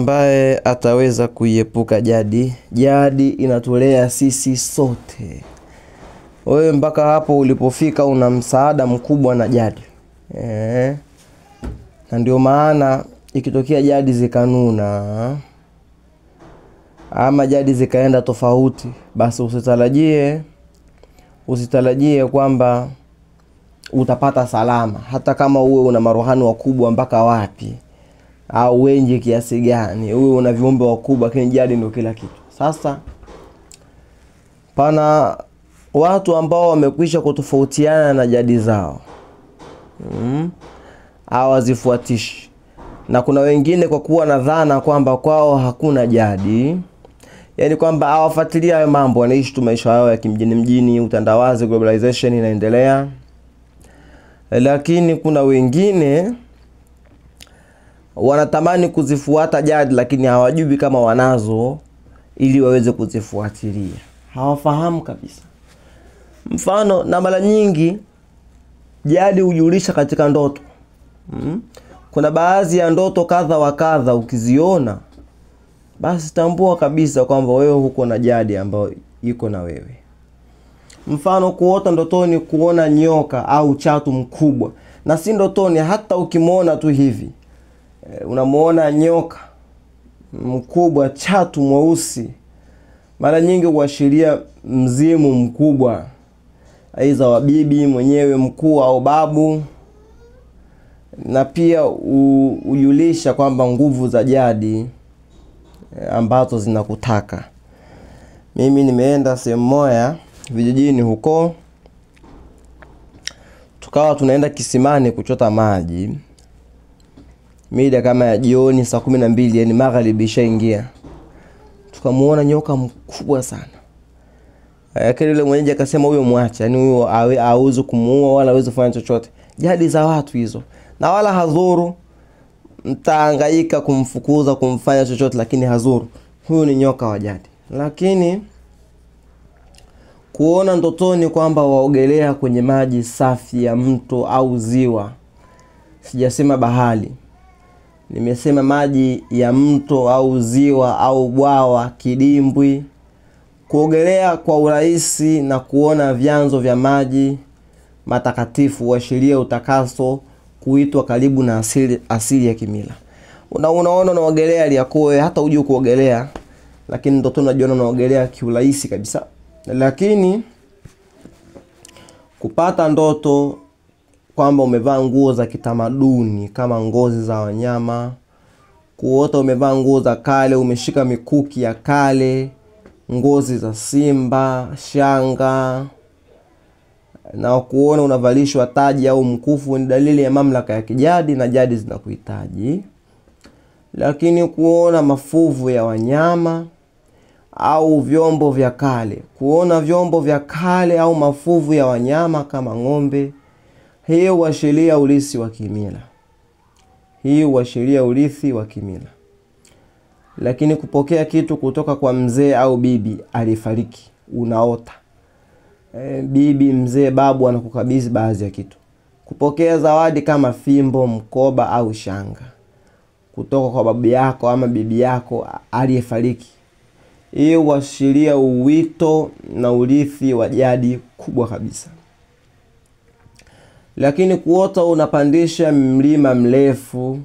Ambaye ataweza kuiepuka jadi. Jadi inatulea sisi sote. Wewe mpaka hapo ulipofika una msaada mkubwa na jadi. Na ndio maana ikitokea jadi zikanuna ama jadi zikaenda tofauti, basi usitarajie kwamba utapata salama, hata kama uwe una maruhani wakubwa mpaka wapi au wengi kiasi gani, uwe una viumbe wakubwa, lakini jadi ndio kila kitu. Sasa pana watu ambao wamekwisha kutofautiana na jadi zao, hawazifuatishi, na kuna wengine kwa kuwa na dhana kwamba kwao hakuna jadi, yani kwamba hawafuatilii hayo mambo, wanaishi tu maisha yao ya kimjini mjini, utandawazi, globalization inaendelea. Lakini kuna wengine wanatamani kuzifuata jadi, lakini hawajui kama wanazo ili waweze kuzifuatilia, hawafahamu kabisa. Mfano, na mara nyingi jadi hujulisha katika ndoto. Kuna baadhi ya ndoto kadha wa kadha ukiziona, basi tambua kabisa kwamba wewe huko na jadi ambayo iko na wewe. Mfano, kuota ndotoni kuona nyoka au chatu mkubwa, na si ndotoni, hata ukimuona tu hivi, unamuona nyoka mkubwa, chatu mweusi, mara nyingi huashiria mzimu mkubwa, aidha wa bibi mwenyewe mkuu au babu, na pia hujulisha kwamba nguvu za jadi ambazo zinakutaka. Mimi nimeenda sehemu moja vijijini huko, tukawa tunaenda kisimani kuchota maji mida kama ya jioni saa 12, yani magharibi ishaingia. Tukamuona nyoka mkubwa sana. Lakini yule mwenyeji akasema huyo muache, yani huyo hawezi kumuua wala hawezi kufanya chochote. Jadi za watu hizo, na wala hadhuru, mtahangaika kumfukuza kumfanya chochote, lakini hazuru. Huyu ni nyoka wa jadi. Lakini kuona ndotoni kwamba waogelea kwenye maji safi ya mto au ziwa, sijasema bahari, nimesema maji ya mto au ziwa au bwawa, kidimbwi, kuogelea kwa urahisi na kuona vyanzo vya maji matakatifu huashiria utakaso, kuitwa karibu na asili ya kimila. Unaona unaogelea aliyakuwa hata hujui kuogelea, lakini ndotoni unajiona unaogelea kiurahisi kabisa. Lakini kupata ndoto kwamba umevaa nguo za kitamaduni kama ngozi za wanyama, kuota umevaa nguo za kale, umeshika mikuki ya kale, ngozi za simba, shanga, na kuona unavalishwa taji au mkufu, ni dalili ya mamlaka ya kijadi na jadi zinakuhitaji. Lakini kuona mafuvu ya wanyama au vyombo vya kale, kuona vyombo vya kale au mafuvu ya wanyama kama ng'ombe, hiyo huashiria urithi wa kimila. Hii huashiria urithi wa kimila. Lakini kupokea kitu kutoka kwa mzee au bibi alifariki, unaota bibi, mzee, babu anakukabidhi baadhi ya kitu. Kupokea zawadi kama fimbo, mkoba au shanga kutoka kwa babu yako ama bibi yako aliyefariki, hiyo huashiria uwito na urithi wa jadi kubwa kabisa. Lakini kuota unapandisha mlima mrefu,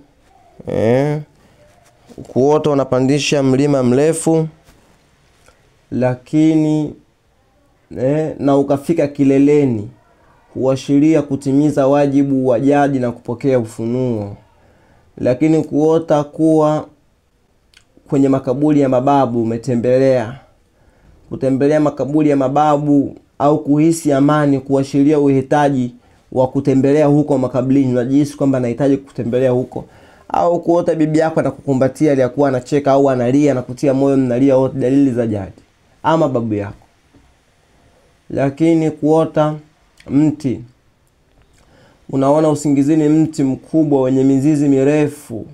kuota unapandisha mlima mrefu, lakini na ukafika kileleni, huashiria kutimiza wajibu wa jadi na kupokea ufunuo. Lakini kuota kuwa kwenye makaburi ya mababu umetembelea, kutembelea makaburi ya mababu au kuhisi amani, kuashiria uhitaji wa kutembelea huko makaburini, unajihisi kwamba nahitaji kutembelea huko. Au kuota bibi yako anakukumbatia aliyakuwa anacheka au analia na kutia moyo, mnalia wote, dalili za jadi, ama babu yako. Lakini kuota mti, unaona usingizini mti mkubwa wenye mizizi mirefu,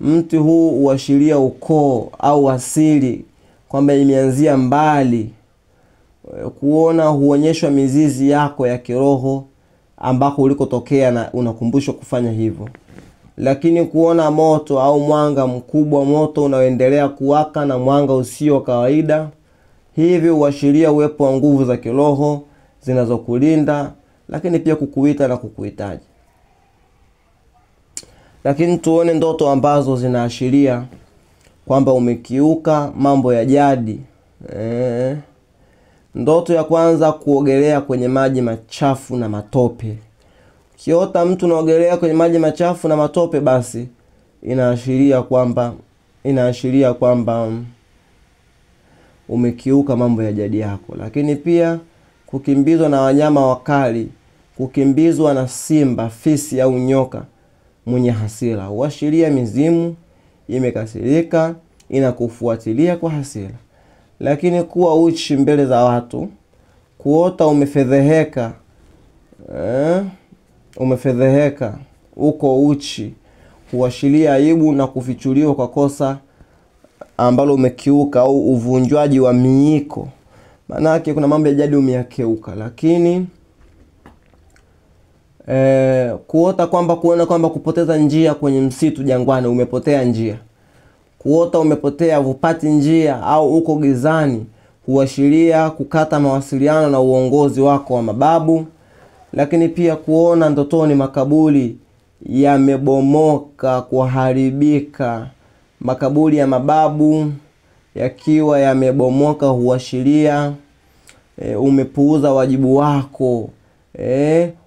mti huu huashiria ukoo au asili, kwamba imeanzia mbali. Kuona huonyeshwa mizizi yako ya kiroho ambako ulikotokea na unakumbushwa kufanya hivyo. Lakini kuona moto au mwanga mkubwa, moto unaoendelea kuwaka na mwanga usio kawaida, hivi huashiria uwepo wa nguvu za kiroho zinazokulinda, lakini pia kukuita na kukuhitaji. Lakini tuone ndoto ambazo zinaashiria kwamba umekiuka mambo ya jadi. Ndoto ya kwanza, kuogelea kwenye maji machafu na matope. Kiota mtu unaogelea kwenye maji machafu na matope, basi inaashiria kwamba umekiuka mambo ya jadi yako. Lakini pia kukimbizwa na wanyama wakali, kukimbizwa na simba, fisi au nyoka mwenye hasira, huashiria mizimu imekasirika, inakufuatilia kwa hasira. Lakini kuwa uchi mbele za watu, kuota umefedheheka, umefedheheka, uko uchi, huashiria aibu na kufichuliwa kwa kosa ambalo umekiuka au uvunjwaji wa miiko. Maanake kuna mambo ya jadi umeyakeuka. Lakini kuota kwamba, kuona kwamba kupoteza njia kwenye msitu jangwani, umepotea njia. Kuota umepotea, hupati njia au uko gizani, huashiria kukata mawasiliano na uongozi wako wa mababu. Lakini pia kuona ndotoni makaburi yamebomoka, kuharibika, makaburi ya mababu yakiwa yamebomoka, huashiria umepuuza wajibu wako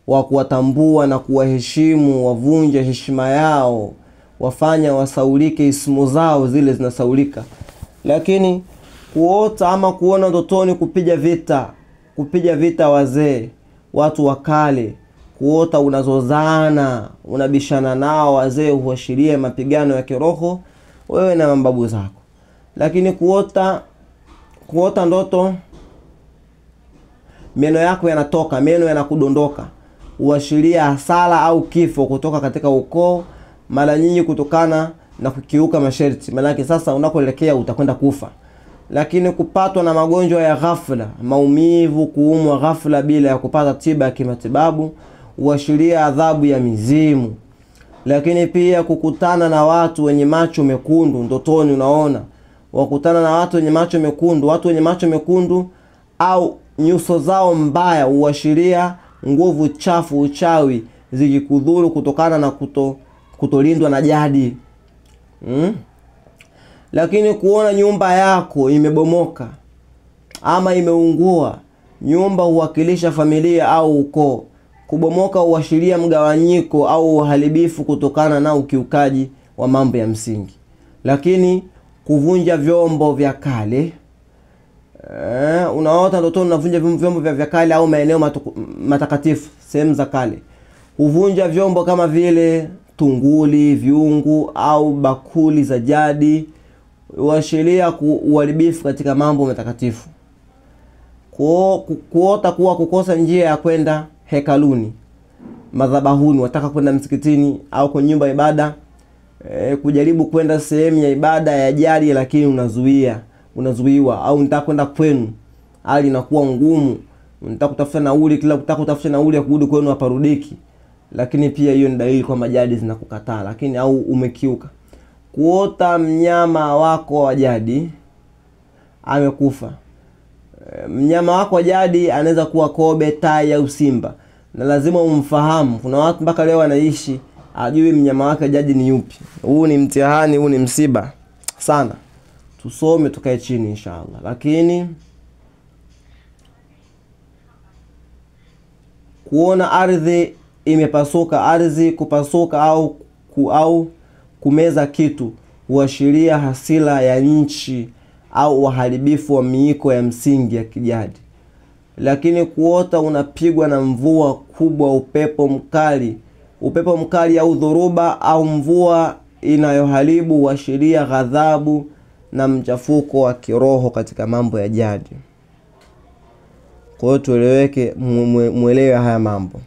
wa kuwatambua na kuwaheshimu, wavunje heshima yao, wafanya wasaulike, ismu zao zile zinasaulika. Lakini kuota ama kuona ndotoni kupiga vita wazee, watu wa kale, kuota unazozana, unabishana nao wazee, huashiria mapigano ya kiroho wewe na mababu zako. Lakini kuota ndoto meno yako yanatoka, meno yanakudondoka, huashiria hasara au kifo kutoka katika ukoo, mara nyingi kutokana na kukiuka masharti. Maana sasa unakoelekea utakwenda kufa. Lakini kupatwa na magonjwa ya ghafla, maumivu, kuumwa ghafla bila ya kupata tiba ya kimatibabu, huashiria adhabu ya mizimu. Lakini pia kukutana na watu wenye macho mekundu ndotoni, unaona wakutana na watu wenye macho mekundu, watu wenye macho mekundu au nyuso zao mbaya, huashiria nguvu chafu, uchawi zikikudhuru kutokana na kutolindwa na jadi. Lakini kuona nyumba yako imebomoka ama imeungua, nyumba huwakilisha familia au ukoo. Kubomoka huashiria mgawanyiko au uharibifu kutokana na ukiukaji wa mambo ya msingi. Lakini kuvunja vyombo vya kale, unaota ndotoni unavunja vyombo vya kale au maeneo matakatifu, sehemu za kale. Huvunja vyombo kama vile tunguli, viungu au bakuli za jadi, huashiria uharibifu katika mambo matakatifu. Kuota kuwa kukosa njia ya kwenda hekaluni, madhabahuni, wataka kwenda msikitini au kwenye nyumba ibada, kujaribu kwenda sehemu ya ibada ya jadi lakini unazuiwa, au unataka kwenda kwenu hali inakuwa ngumu, unataka kutafuta nauli, kila unataka kutafuta nauli ya kurudi kwenu haparudiki. Lakini pia hiyo ni dalili kwamba jadi zinakukataa, lakini au umekiuka. Kuota mnyama wako wa jadi amekufa. Mnyama wako wa jadi anaweza kuwa kobe, tai au simba, na lazima umfahamu. Kuna watu mpaka leo wanaishi ajui mnyama wake jadi ni yupi. Huu ni mtihani, huu ni msiba sana. Tusome tukae chini inshallah. Lakini kuona ardhi imepasuka, ardhi kupasuka au kumeza kitu, huashiria hasira ya nchi au uharibifu wa miiko ya msingi ya kijadi. Lakini kuota unapigwa na mvua kubwa, upepo mkali au dhoruba au mvua inayoharibu, huashiria ghadhabu na mchafuko wa kiroho katika mambo ya jadi. Kwa hiyo tueleweke, muelewe haya mambo.